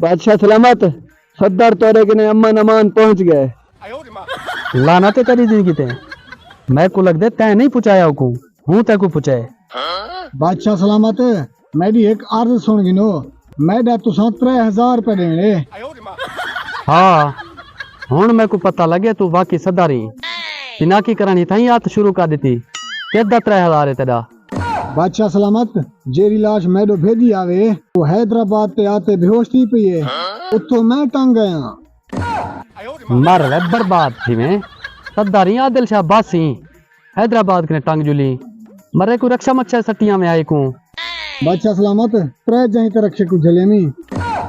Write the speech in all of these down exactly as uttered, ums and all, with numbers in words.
بادشاہ سلامت، صدر تورے کنے امن امان پہنچ ڳئے۔ لعنت ہے تیݙی زندگی تے۔ میکوں لڳدے تیں نہیں پچایا اوکوں، ہوں تیکوں پچائے۔ بادشاہ سلامت، میݙی ہک عرض سݨ گھنو، میݙا تساں ترے ہزار روپے ݙیوݨے۔ ہا، ہݨ میکوں پتہ لڳے توں واقعی صدر ہیں۔ چناکی کرݨ ہتھائیں آت شروع کر ݙتی۔ کیݙا ترے ہزار ہے تیݙا؟ بادشاہ سلامت، جیڑھی لاش میݙو بھیڄی آوے، او حیدرآباد تے آتے بے ہوش تھی پئی ہے، اتھوں میں ٹنگ ڳیاں۔ مر وے برباد تھیویں۔ صدر ہیں عادل شاہ بس ہیں۔ حیدرآباد کنے ٹنگ جلیں۔ مرے کوئی رکشہ مکشہ سٹی آویں ہائیکوں۔ بادشاہ سلامت، ترے جہیں تے رکشے کوں جھلیندی۔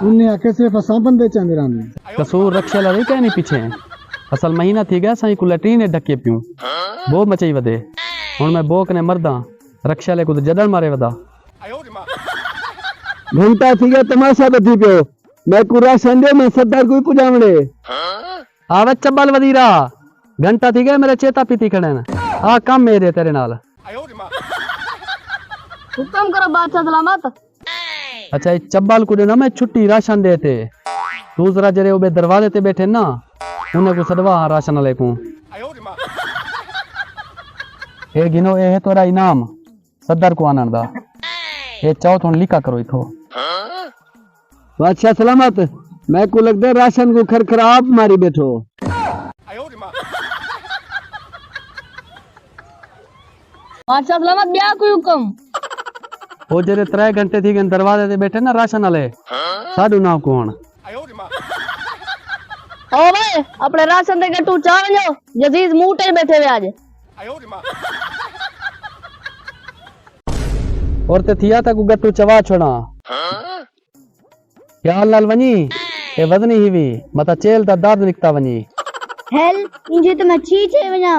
انہیں آکھے صرف اساں بندے چاہندے رہندے۔ قصور رکشے آلا نہیں کہیں نہیں پچھے۔ اصل مہینہ تھی ڳیا اساں کوں لیٹرین اچ ڈھکے پیوں۔ بو مچئی ودے۔ ہݨ میں بو کنے مرداں۔ رکشے آلے کوں تے جݙݨ مارے ودا۔ گھنٹہ تھی ڳیا تماشا ٻدھی پیو۔ میکوں راشن ݙیو، میں صدر کوں پڄاوݨے۔ آ وے چٻل وزیرا، گھنٹہ تھی ڳئے میݙے چیتا پیتی کھڑے ہیں۔ آ کم میݙے تیݙے نال۔ حکم کرو بادشاہ سلامت۔ اچھا، اے چٻل کوں ݙیو نا میں چھٹی راشن ݙے تے۔ توں ذرا جیڑھے اوٻے دروازے تے ٻیٹھے نا، انہیں کوں سݙوا ہاں راشن آلے کوں۔ اے گھنو، اے ہے تہاݙا انعام صدر کوں آنݨ دا۔ اے چاؤ تاں ہݨ لکا کرو اتھوں۔ بادشاہ سلامت، میکوں لڳدے راشن کوں کھر کھر آپ ماری ٻیٹھو۔ بادشاہ سلامت، ٻیا کوئی حکم؟ او جیڑھے ترے گھنٹے تھی ڳئے دروازے تے ٻیٹھے نا راشن آلے، ساݙو نہ کون۔ او وے، اپݨے راشن دے گٹو چا ونڄو، یزید منہ ٹئی ٻیٹھے وے اڄ۔ اور تے تھیا تاں کوں گٹو چوا چھوڑاں۔ خیال نال ونڄی، اے وزنی ہیوی، متاں چیل دا درد نکتا ونڄی۔ ہیل، انجے تے میں چھی چھی ونڄاں۔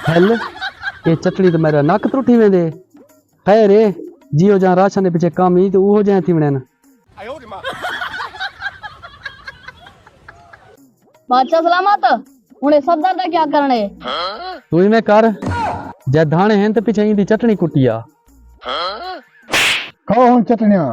ہیل، اے چٹنی تے میݙا نک ترٹھی ویندے۔ خیر اے، جیہو جہاں راشن دے پچھے کم ای تے اوہو جہاں تھیوݨے ہن۔ بادشاہ سلامت، ہݨ اے صدر دا کیا کرݨے؟ توں ایویں کر، جے دھاݨے ہن تے پچھے ایندی چٹنی کٹی آ۔ کھاؤ ہݨ چٹنیاں۔